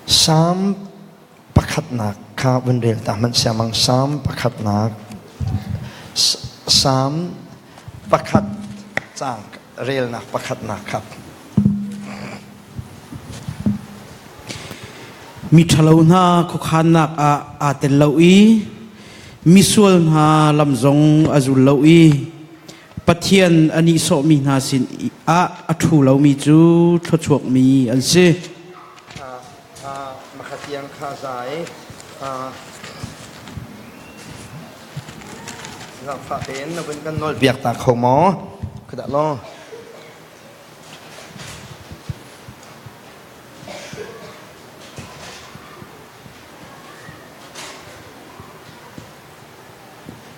Salm pakhatnak kha vun rel ta hmanh siamang. Salm pakhatnak Salm pakhat caang relnak pakhatnak kha. Mi ṭhalo hna khuakhannak ah aa tel lo i misual hna lam zong a zul lo i Pathian a nihsawhmi hna sin ah a ṭhu lomi cu thluachuakmi an si. Makhatiang kha zai zaangfah tein na vun kan nawlpiak ta kho maw? Khadah law.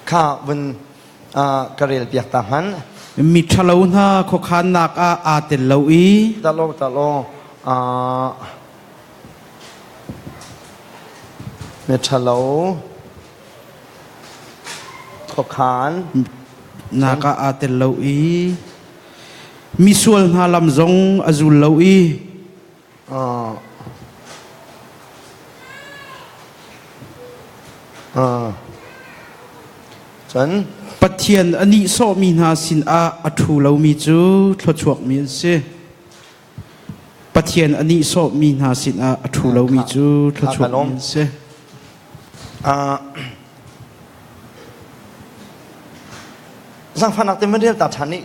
Kha vun ka rel piak ta hman. Mi ṭhalo hna khuakhannak ah aa tel lo i Talo talo mi ṭhalo khuakhan nak ah aa tel lo i misual hna lam zong a zul lo i Cun Pathian a nihsawhmi hna sinah a ṭhu lomi cu thluachuakmi an si. Pathian a nihsawhmi hna sinah a ṭhu lomi cu thluachuakmi an si. Zaangfahnak te rel ta ṭhan i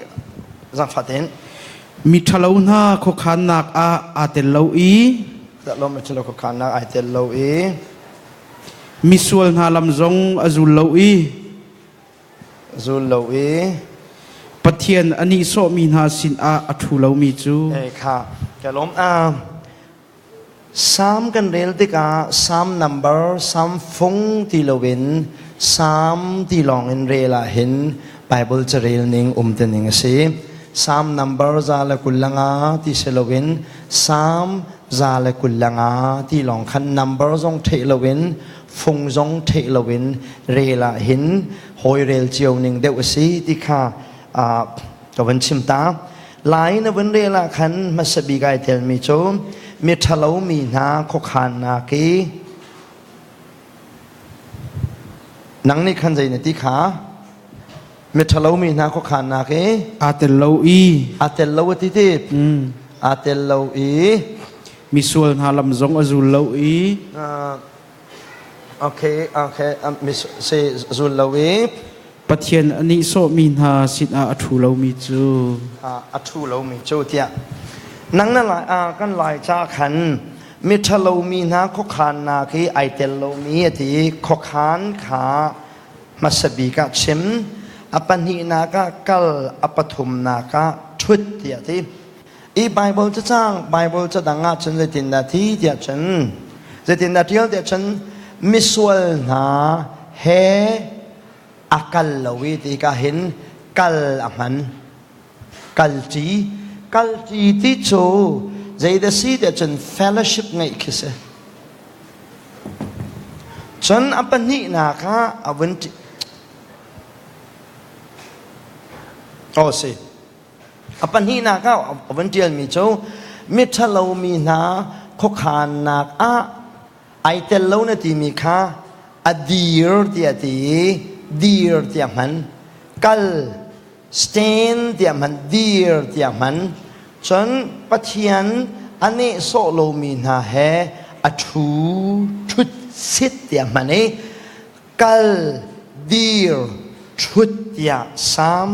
zaangfah tein. Mi ṭhalo hna khuakhannak ah aa tel lo i Lo mi ṭhalo khuakhannak ai tel lo i misual hna lam zong a zul lo i zul lo i Pathian a nihsawhmi hna sinah a ṭhu lomi cu Eh kha ka lawm. Salm kan rel tikah Salm number, Salm fung ti loin Salm ti lawng in rel ahhin Bible carel ning um ning a si. Salm number 125 ti si loin Salm 125 ti lawng khan number zong theih loin fung zong theih loin rel ahhin hawi rel cio ning deuh a si ti kha ka van chim ta. Lai na vun rel ah khan hmasa bik ai telmi cu mi ṭhalo mi hna khuakhannak i nang nih khan zei na ti kha mi ṭhalo mi hna khuakhannak i aa tel lo i aa tel lo a ti ti aa tel lo i misual hna lam zong a zul lo i okay okay mi si zul lo i Pathian a nihsawhmi hna sinah a ṭhu lomi cu a ṭhu lomi cu tiah nang na lai kan lai ca khan mi ṭhalomi hna khuakhannak hi ai tel lomi a ti khuakhan kha hmasa bik ah chim a pahnihnak ah kal a pathumnak ah ṭhut tiah ti i Bible cacang Bible cadang ah cun zeitindah ti tiah cun zeitindah ṭial tiah cun misual hna he a kal lo i ti ka hin kal a hman kalṭi kalṭi ti cu zeidah si tiah cun fellowship ngeih khi si cun a pahnihnak ah a vun oh si a pahnihnak ah a vun ṭialmi cu miṭhalo mi hna khuakhannak ah ai tel lo na timi kha a dir tiah ti i dir tiah hman kal stand tiah hman dir tiah hman cun Pathian a nehsawh lomi hna he a ṭhu ṭhut sit tiah hman i kal dir ṭhut tiah Salm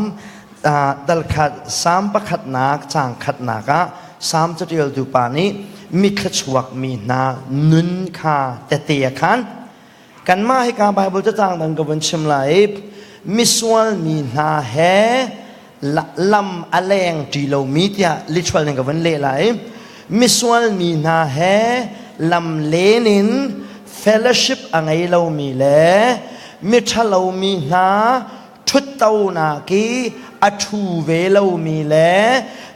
dal khat Salm pakhatnak caang khatnak ah Salm caṭialtu pa nih mithluachuak mi hna nun kha tete a khan. Kanmah hika Bible cacang dang ka vun chim lai i misual mi hna he lam a leng ṭi lomi tiah literal in ka vun leh lai. Misual mi hna he lam len in fellowship a ngei lomi le miṭhalo mi hna ṭhuttonak i a ṭhu ve lomi le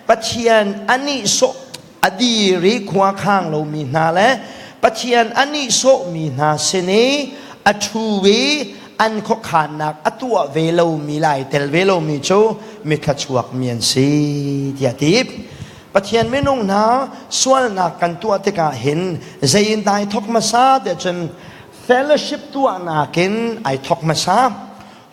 Pathian a nihsawh a dir i khua khang lomi hna le Pathian a nihsawhmi hna sin i a ṭhu i an khuakhannak a tuah ve lomi lai tel ve lomi cu mithla chuakmi an si tiah ti. Pathian minung hna sualnak kan tuah tikah hin zei in dah ai thawk hmasa tiah cun fellowship tuahnak in ai thawk hmasa.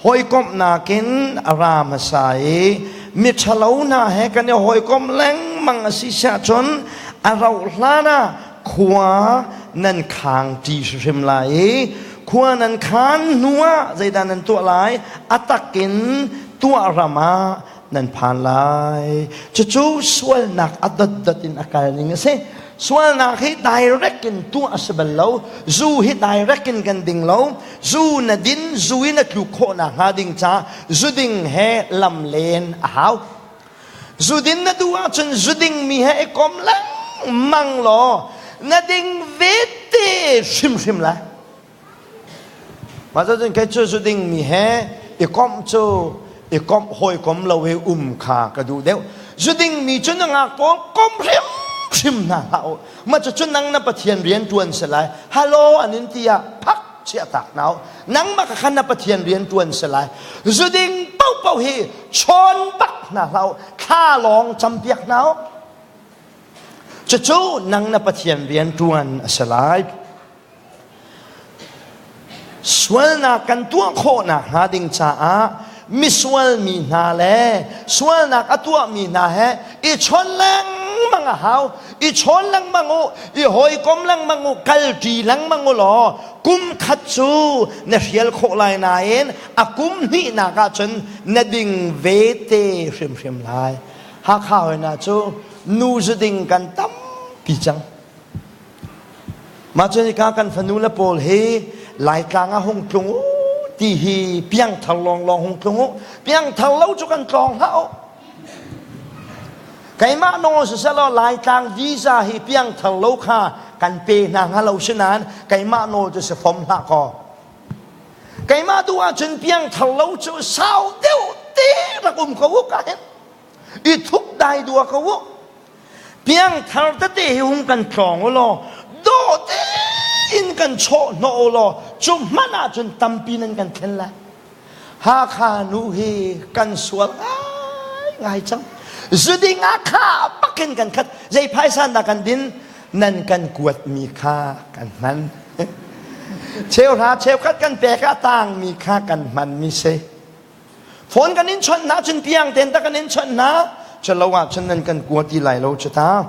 Hawikomhnak in a ra hmasa i miṭhalo hna he kan i hawikomh lengmang a si siah cun a rauh hlan ah khua nan khang ṭi hrimhrim lai i khua nan khan hnu ah zeidah nan tuah lai? A tak in tuah ram ah nan phan lai. Cucu sualnak a dotdot in a kal ning a si. Sualnak hi direct in tuah a si bal lo. Zu hi direct in kan ding lo. Zu na din, zu in a tluk khawh nakhnga ding ca zu ding he lam len a hau. Zu din na duh ahcun zu ding mi he i kom lengmang law na ding ve te hrimhrim lai. Mah cun kei cu zu ding mi he i komh cu i komh hawikom lo i um kha ka duh deuh. Zu ding mi cu na ngak pawl kom hrimhrim hna hlah u. Mah cucu nang na Pathian rian ṭuan si lai. Hello an in ti ah phak chiah tak hna u. Nangmah kha khan na Pathian rian ṭuan si lai. Zu ding paohpaoh hi chawn bak hna hlah u. Thla lawng campiak hna u. Cucu nang na Pathian rian ṭuan a si lai. Sualnak kan tuah khawh nakhnga ding caah misual mi hna le sualnak a tuahmi hna he i chawn lengmang a hau. I chawn lengmang u, i hawikom lengmang u, kalṭi lengmang u law kum khat cu na hrial khawh lai nain a kum hnihnak ahcun na ding ve te hrimhrim lai. Hakha hoi hna cu nu zuding kan tampi cang. Mah cun hika kan fanu le pawl hi Laitlang ah hung tlung u ti hi piangthar lawnglawng hung tlung u. Piangthar lo cu kan tlawng hlah u. Keimah nawl siseh law Laitlang visa hi piangthar lo kha kan pe hna hnga lo si nain keimah nawl cu si fom hlah kaw. Keimah duh ahcun piangthar lo cu sau deuh te rak um ko u ka hin. I thup dai dua ko u. Piangthar tete hi hung kan tlawng u law dawh tein kan chawh hnawh u law cu hmanh ahcun tampi nan kan thlen lai. Hakha nu hi kan sual ngaingai cang. Zuding ah kha bakin kan khat. Zei phaisa dah kan din? Nan kan kuatmi kha kan hman. Cheuhra cheukhat kan pek ah tangmi kha kan hmanmi si. Phone kan in chawnh hna cun piang ten ta kan in chawnh hna. Culo ahcun nan kan kua ti lai lo cu ta.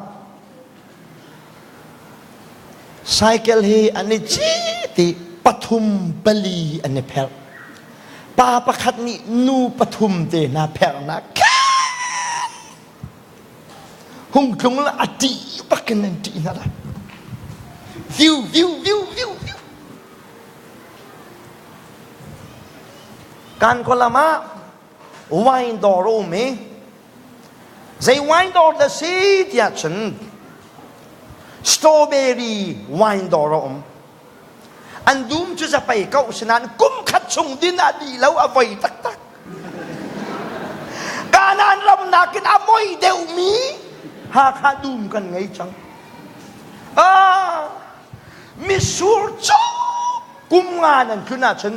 Cycle hi an i cit i pathum pali an i pherh. Pa pakhat nih nu pathum te hna pherhnak hung tlung la a ṭih bakin an ṭih hna lai. Viu viu viu viu viu. Kan khualam ah wine dawr a um i zei wine dawr dah si tiah cun strawberry wine dawr a um. An dum cu zapei ko sinain kum khat chung din ah dih lo a voi taktak. Kanaan ram nakin a voi deuhmi Hakha dum kan ngei cang. Ah, misur cu kum nga nan tlun ahcun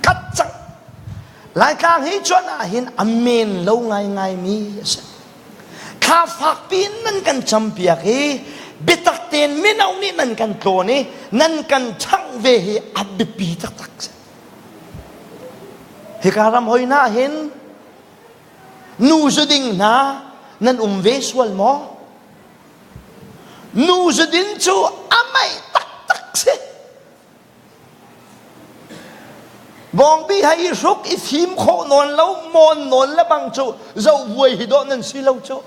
khat cang Laitlang hi cuan ah hin a men lo ngaingai mi a si. Thla fakpi in nan kan campiak i biatak tein mino nih nan kan tlawn i nan kan ṭhangh ve hi a biapi taktak si. Hika ram hoi hna hin Nu zuding hna nan um ve sual maw? Nu zudin cu a meih taktak si. Bawngbi hai i hruk i fim khawh nawn lo mawn nawn le bang cu zoh vuai hi dawh nan si lo cu.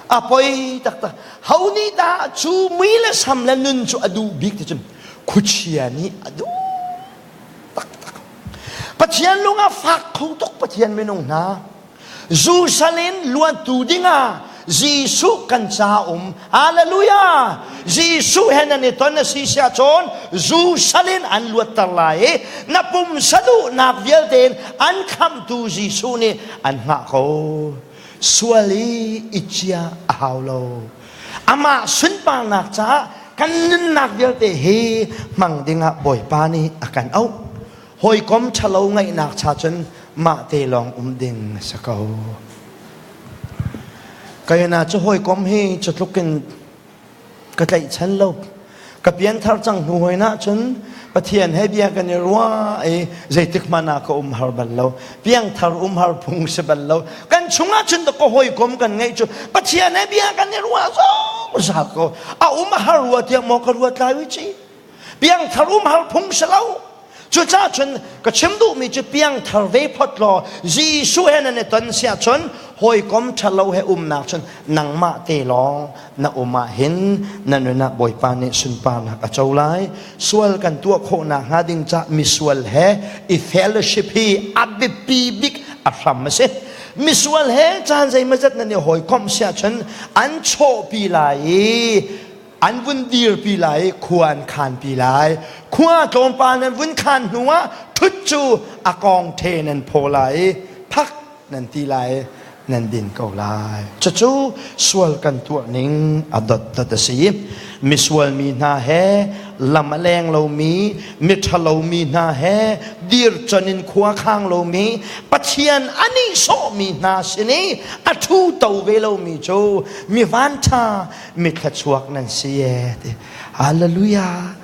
A poi taktak. Ho nih dah cu mui le sam le nun cu a duh bik ti cun khuachia nih a duh taktak. Pathian lung a fak kho tuk Pathian minung hna. Jerusalem luantu dingah Jesuh kan ca um. Hallelujah! Jesuh he nan i ton a si siah cun Jerusalem an luatter lai i na pumsa duhnak vialte in an khamhtu Jesuh nih an hngah ko. Sual i i cia a hau lo. Amah sunparnak caah kan nunnak vialte hi hmang dingah Bawipa nih a kan auh. Hawikom ṭhalo ngaihnak cha cun mah te lawng um ding a si ko. Kayana cu hawikom hi cu tluk in ka tlaihchan lo. Ka pianthar cang hnu hoi na cun Pathian he bia kan i ruah i zeitik hmanh ah ka um har bal lo. Piangthar um har phung si bal lo. Kan chungah cun ka hawikom kan ngeih cu Pathian he bia kan i ruah zungzal ko. A um a har rua tiang maw ka ruat lai ci. Piangthar um har phung si lo. Cucaah cun ka chim duhmi cu piangthar ve phot law Jesuh he nan i ton siah cun hawikom ṭhalo he umnak cun nangmah te lawng na um ah hin na nun ah Bawipa nih sunparnak a co lai. Sual kan tuah khawhnak hnga ding cah misual he i fellowship hi a biapi bik a hram a si. Misual he caan zeimawzat nan i hawikomh siah cun an chawhpi lai i an vun dirpi lai i khua an khanpi lai. Khua tlawmpal nan vun khan hnuah ṭhut cu a kawng ṭhe nan phaw lai i phak nan ti lai i nan din ko lai. Cucu sual kan tuah ning a dotdot a si. Misual mi hna he lam a leng lomi, miṭhalo mi hna he dircon in khua khang lomi, Pathian a nihsawhmi hna sin i a ṭhu to ve lomi cu mi vanṭha, mi thluachuak nan si e ti. Hallelujah.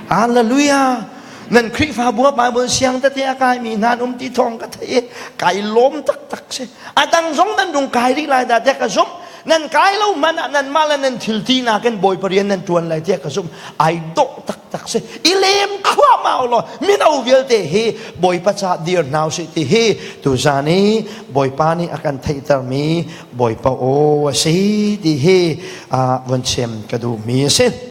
Hallelujah. Nan Khrihfabu ah Bible siang tete a kaimi hna an um ti thawng ka thei i kai lawm taktak si. A dang zong nan rung kai rih lai dah tiah ka zumh. Nan kai lo hmanh ah nanmah le nan thil ti nakin Bawipa rian nan ṭuan lai tiah ka zumh. Ai dawh taktak si. I lem thluahmah u law mino vialte hi Bawipa caah dir hna usih ti hi tuzaan i Bawipa nih a kan theihtermi Bawipa aw a si ti hi von chim ka duhmi a si.